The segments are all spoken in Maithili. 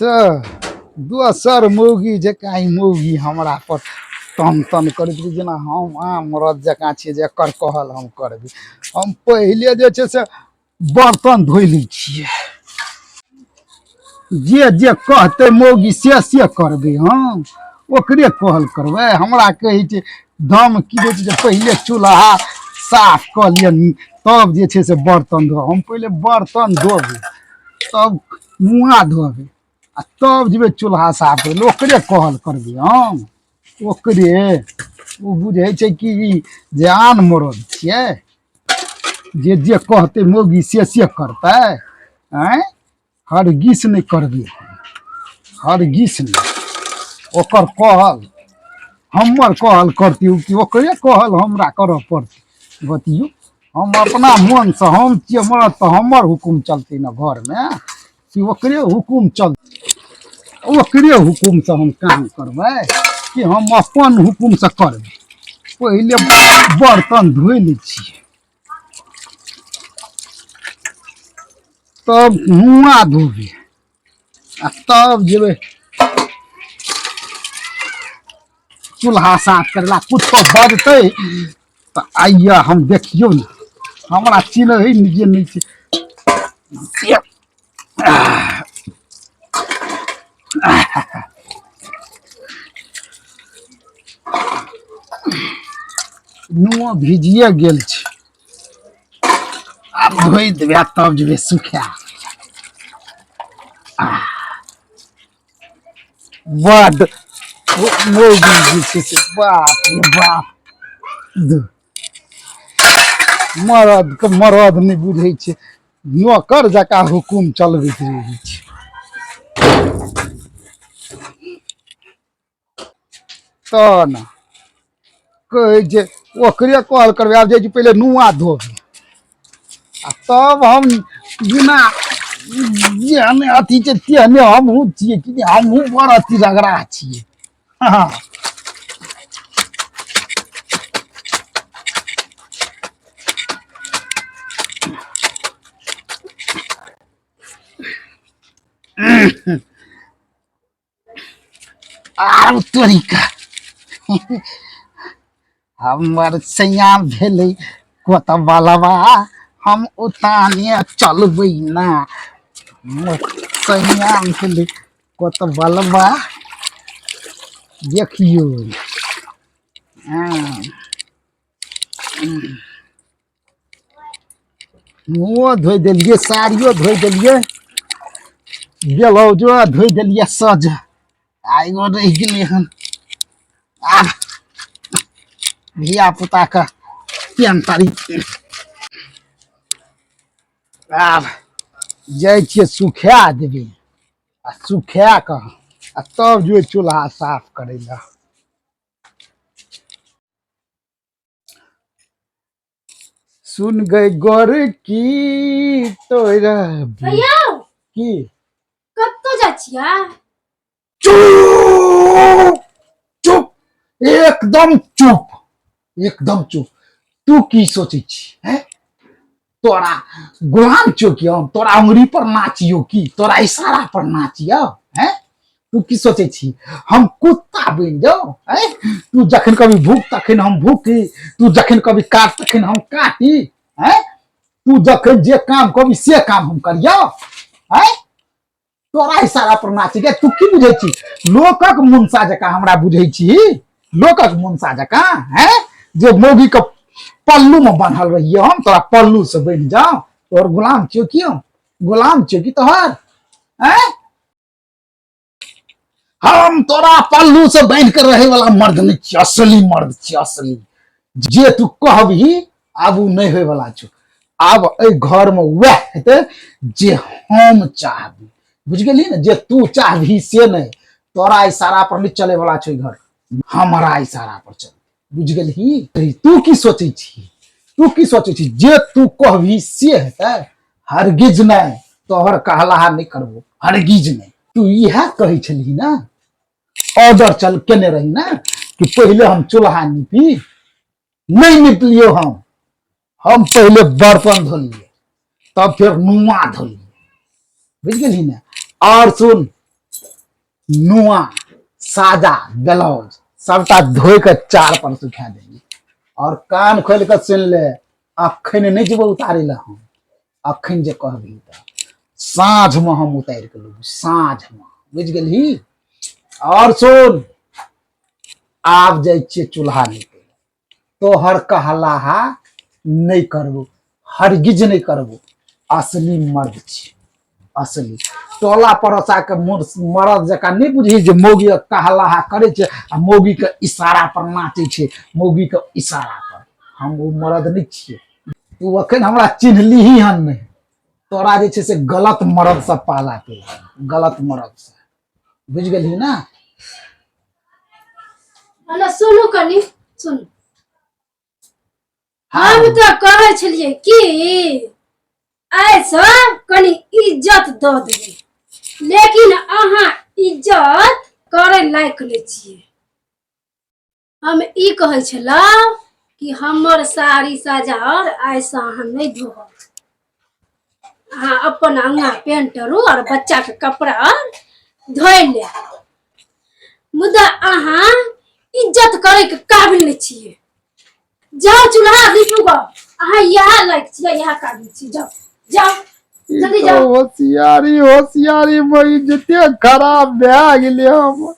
तऽ दोसर मौगी जकाँ ई मौगी हमरा पर तन तन करैत रहै जेना हम आम मरद जकाँ छियै जे एकर कहल हम करबै। हम पहिले जे छै से बर्तन धोइ लै छियै, जे जे कहतै मौगी से से करबै, हम ओकरे कहल करबै। हमरा कहै छै धमकी दै छै जे पहिले चूल्हा साफ कऽ लिअ तब जे छै से बर्तन धो। हम पहिले बर्तन धोबै तब मुँह धोबै आ तब जेबै चूल्हा साफ करै लए। ओकरे कहल करबै हम, ओकरे। ओ बुझै छै कि ई जे आन मरद छियै जे जे कहतै मौगी से से करतै। आँय, हरगिस नहि करबै, हरगिस नहि। ओकर कहल हमर कहल करती कि ओकरे कहल हमरा करऽ पड़तै? बतियौ, हम अपना मोनसँ हम छियै मरद तऽ हमर हुकुम चलतै ने घरमे, कि ओकरे हुकुम चल ओकरे हुकुमसँ हम काम करबै कि हम अपन हुकुमसँ करबै? पहिले बर्तन धोइ लै छियै तब मुआ धोबै आ तब जेबै चूल्हा साफ करै ला। कुत्तो बजतै तऽ आइया हम देखियौ ने, हमरा चिन्है जे नहि छै से। नुआ भिजिए गेल छै, आब धोइ देबै आ तब जेबै सुखा। बड मौगी जे छै से बाप रे बाप, मरदके मरद नहि बुझै छै, नौकर जकाँ हुकुम चलबैत रहै छै। तऽ ने कहै छै ओकरे कहल करबै। आब जाइ छी पहिले नुआ धोबै आ तब हम बिना जेहने अथी छै तेहने हमहूँ छियै कि नहि, हमहूँ बड़ अथी रगड़ा छियै। हँ, आर तोरीका हमर सैया भेलै कोतबलवा, हम उताने चलबै ना। हमर सैया भेलै कोतबलवा। देखियौ, हँ, मुँहो धोइ देलियै, साड़ियो धोइ देलियै, ब्लाउजो धोइ देलियै सज, आ एगो रहि गेलै हन। आब धिया पुताके पेन तारी आब जाइ छियै सुखा देबै आ सुखा कऽ आ तब जेबै चूल्हा साफ करै लए। सुन गई गोर की तोरा भैया की कतऽ जाइ छियै? चुप चुप, एकदम चुप, एकदम चुप। तू की सोचै छी हैं? तोरा गुलाम छियो कि हम तोरा उंगरी पर नाचियो की तोरा इशारा पर नाचियो हैं? तू की सोचै छी, हम कुत्ता बनि जाउ हैं? तू जखन कभी भूख तखन हम भूखी, तू जखन कभी काट तखन हम काटी हैं? तू जखन जे काम कभी से काम हम करियो हैं? तोरा इशारा पर नाची के तू की बुझै छी? लोकक मुनसा जकाँ हमरा बुझै छी? लोकक मुनसा जकाँ हैं जे मौगी के पल्लू में बान्हल रहिए, हम तोरा पल्लू से बनि जाऊं? तोहर गुलाम छियो की हम? गुलाम छियो की तोहर हैं? हम तोरा पल्लू से बांधि के रहे वाला मर्द नहीं छी, असली मर्द छी असली। जे तू कहबही आब उ नहीं होय वाला छौ। आब एहि घर में वएह हेतै जे हम चाहबी, बुझ गेली ने? जे तू चाहबही से नहीं। तोरा इशारा पर नहीं चले वाला छौ घर, हमारा इशारा पर चल, बुझ गेलही? तू की सोचै छी? तू की सोचै छी जे तू कहबही से हेतै? हरगिज नहि, तोहर कहलाहा नहि करबो, हरगिज नहि। तू इएह कहै छलही ने, ऑर्डर चल केने रही ने कि पहिले हम चूल्हा नीपी? नहि निपलियो हम। हम पहिले बर्तन धोलिए तब फिर नुआ धोलिए, बुझ गेलही ने? और सुन, नुआ सादा ब्लाउज सबटा धोइ के चार पर सुखा देंगे। और कान खोल के सुन ले, अखन नहीं जेबो उतारे ला हम, अखन जे कहबी तऽ साँझ में हम उतारि के लेबो, साँझ में, बुझि गेलही? और सुन, आब जाइ छियै चूल्हा नीपे, तोहर कहलाहा नहि करबो, हरगिज नहि करबो। असली मर्द छी, असली टोला पड़ोसा के मर्द जकाँ नहि बुझी जे मौगी कहलाहा करै छै आ मौगी के इशारा पर नाचै छै, मौगी के इशारा पर। हम ओ मर्द नहि छियै। तू अखन हमरा चिन्हलीही हन नहि, तोरा जे छै से गलत मर्द से पाला पे, गलत मर्द से, बुझि गेलही ना? अला सुनू, कनि सुनू। हम तऽ कहै छलियै कि आइसँ कनि इज्जत दऽ देबै, लेकिन अहाँ इज्जत करै लायक नहि छियै। हम ई कहै छलहुँ कि हमर साड़ी साजा आओर आइसँ अहाँ नहि धोब। अहाँ अपन अंगा पेंट आरू और बच्चा के कपड़ा और धोइ लेब, मुदा अहाँ इज्जत करे के काबिल नहीं छियै। जाओ चूल्हा लीपू गो, अहाँ इएह लायक छियै, इएह काबिल छियै। जाओ जाओ जल्दी जाओ। होशियारी होशियारी में जते खराब भए गेलै हमर।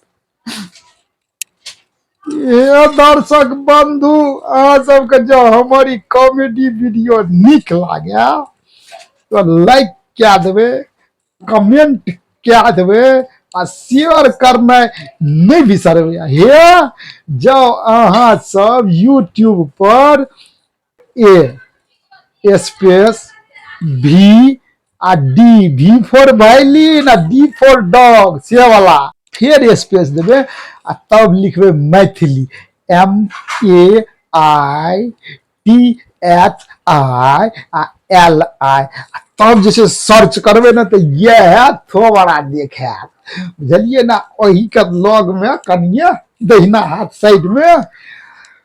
हे दर्शक बंधु, अहाँ सबके जँ हमर ई कॉमेडी वीडियो नीक लागे तो लाइक कए देबै, कमेंट कए देबै आ शेयर करनाइ नहि बिसरबै। हे, जँ अहाँ सब यूट्यूब पर ए स्पेस भी आ डी, भी फॉर वायलिन आ डी फॉर डॉग से वाला, फेर स्पेस देबै आ तब लिखबै Maithili, M A I T H I आ एल I, आ तब जे छै सर्च करबै ने तऽ इएह थोड़ा देखायत, बुझलियै ने? ओहिके लगमे कनिए दहिना हाथ साइडमे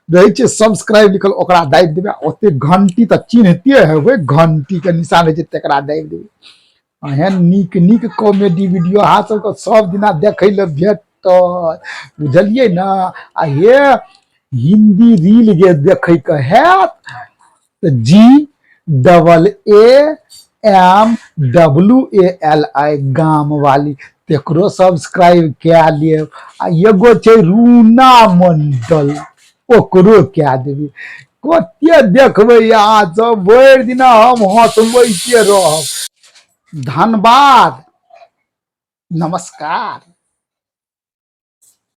रहै छै सब्सक्राइब लिखल, ओकरा दाबि देबै। ओते घंटी तऽ चिन्हते हेबै, घंटी के निशान रहै छै, तकरा दाबि देबै। एहन नीक नीक कॉमेडी वीडियो अहाँ सबके सब दिना देखै लए भेटत, बुझलियै ने? आ हे, हिंदी रील जे देखैके हैत तऽ G double A M W A L I, गाम वाली, तकरो सब्सक्राइब कए लेब। आ एगो छै रूना मंडल, ओकरो कए देबै। कते देखबै अहाँ सब, भरि दिना हम हँसबैते रहब। धन्यवाद, नमस्कार।